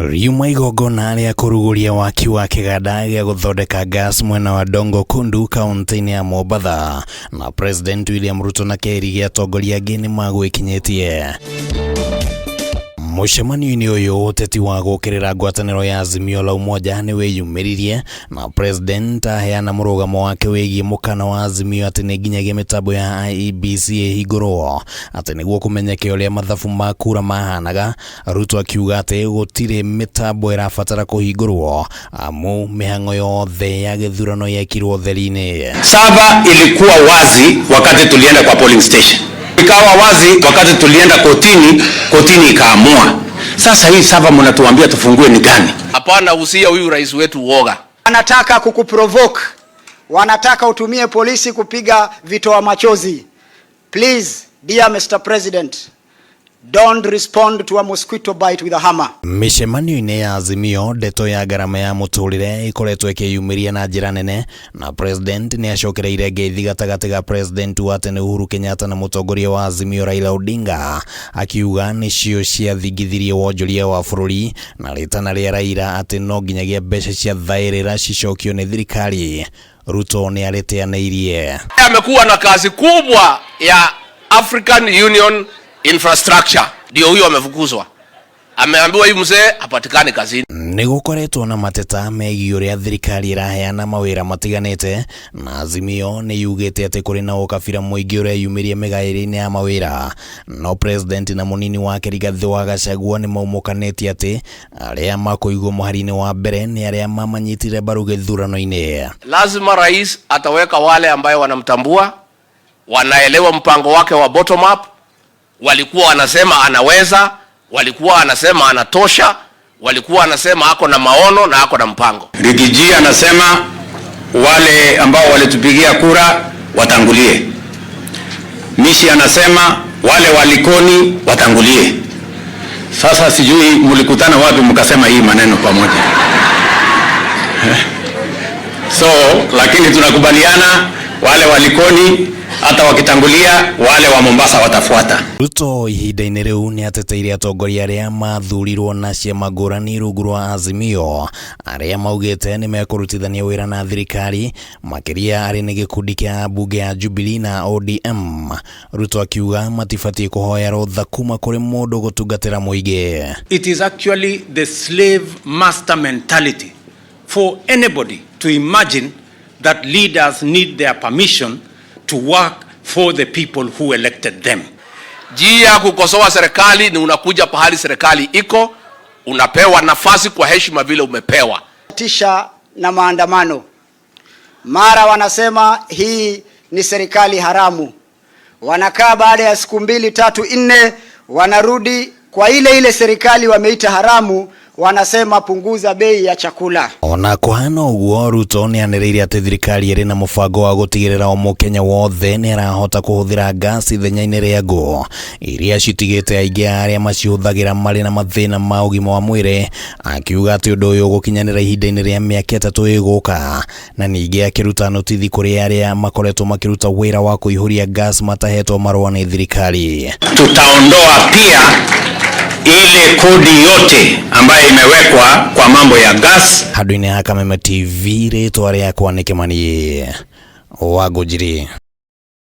Riuma igongona rĩa kũrugũria waki wa kĩganda gĩa gũthondeka gas mwena wa Dongo Kundu kaunti-inĩ ya Mombatha, na President William Ruto na kĩrĩ gĩa atongoria angĩ nĩ magwĩkinyĩtie. Mũcemanio-inĩ ũyũ, ũteti wa gũkĩrĩra ngwatanĩro ya Azimio la Umoja nĩ wĩyumĩririe, na President aheana mũrũgamo wake wĩgiĩ mũkana wa Azimio atĩ nĩ nginyagia mĩtambo ya IEBC ĩhingũrwo atĩ nĩguo kũmenyeke ũrĩa mathabu ma kura mahanaga. Ruto akiuga atĩ gũtirĩ mĩtambo ĩrabatara kũhingũrwo amu mĩhang'o yothe ya gĩthurano yekirwo ũtheri-inĩ. Server ilikuwa wazi wakati tulienda kwa polling station, ikawa wazi wakati tulienda kotini, kotini ikaamua. Sasa hii server mnatuambia tufungue ni gani? Hapana, usia huyu rais wetu uoga. Wanataka kukuprovoke, wanataka utumie polisi kupiga vitoa machozi. Please, dear Mr. President, don't respond to a mosquito bite with a hammer. Mĩcemanio-inĩ ya Azimio, ndeto ya ngarama ya mũtũrĩre ĩkoretwo ĩkĩyumĩria na njĩra nene, na President nĩ acokereire ngeithi gatagatĩ ga President wa tene Uhuru Kenyatta na mũtongoria wa Azimio Raila Odinga, akiuga nĩcio ciathingithirie wonjoria wa bũrũri na rĩtana rĩa Raila atĩ no nginyagia mbeca cia thaĩrĩra cicokio nĩ thirikari. Ruto nĩ arĩteanĩirie. Amekuwa na kazi kubwa ya African Union infrastructure, ndio huyo amefukuzwa, ameambiwa huyu mzee hapatikani kazini. Nĩ gũkoretwo na mateta megiĩ ũrĩa thirikari ĩraheana mawĩra matiganĩte, na Azimio nĩ yugĩte atĩ kũrĩ na ũkabira mũingĩ ũreyumĩria mĩgaĩre-inĩ ya mawĩra, no President na mũnini wake Rigathĩ wa Gachagua nĩ maumũkanĩtie atĩ arĩa makũigwo mũhari-inĩ wa mbere nĩ arĩa mamanyitire mbaru gĩthurano-inĩ. Lazima rais ataweka wale ambayo wanamtambua, wanaelewa mpango wake wa bottom up, walikuwa wanasema anaweza, walikuwa wanasema anatosha, walikuwa wanasema ako na maono na ako na mpango. Riggy G anasema wale ambao walitupigia kura watangulie. Mishi anasema wale wa Likoni watangulie. Sasa sijui mlikutana wapi mkasema hii maneno pamoja. So, lakini tunakubaliana wale wa Likoni hata wakitangulia, wale wa Mombasa watafuata. Ruto ihinda-inĩ rĩu nĩ ateteire atongoria arĩa mathurirwo na ciama ngũrani rungu rwa Azimio, arĩa maugĩte nĩ mekũrutithania wĩra na thirikari, makĩria arĩ nĩ gĩkundi kĩa mbunge ya Jubilee na ODM. Ruto akiuga matibatiĩ kũhoya rũtha kuma kũrĩ mũndũ gũtungatĩra mũingĩ. It is actually the slave master mentality for anybody to imagine that leaders need their permission to work for the people who elected them. Njia ya kukosoa serikali ni unakuja pahali serikali iko, unapewa nafasi kwa heshima vile umepewa. Tisha na maandamano, mara wanasema hii ni serikali haramu. Wanakaa baada ya siku mbili tatu nne, wanarudi kwa ile ile serikali wameita haramu, wanasema punguza bei ya chakula. Ona kũhana ũguo, Ruto nĩ anĩrĩire atĩ thirikari ĩrĩ na mũbango wa gũtigĩrĩra o mũkenya wothe nĩ arahota kũhũthĩra ngasi ithenya-inĩ rĩa ngũ iria citigĩte aingĩ a arĩa macihũthagĩra marĩ na mathĩna ma ũgima wa mwĩrĩ, akiuga atĩ ũndũ ũyũ ũgũkinyanĩra ihinda-inĩ rĩa mĩaka 3 ĩgũka, na ningĩ akĩruta notithi kũrĩ arĩa makoretwo makĩruta wĩra wa kũihũria gas matahetwo marũa nĩ thirikari. Tutaondoa pia ile kodi yote ambayo imewekwa kwa mambo ya gas. Handũ-inĩ ha Kameme TV, rĩtwa rĩakwa nĩ Kĩmani wa Ngũnjiri.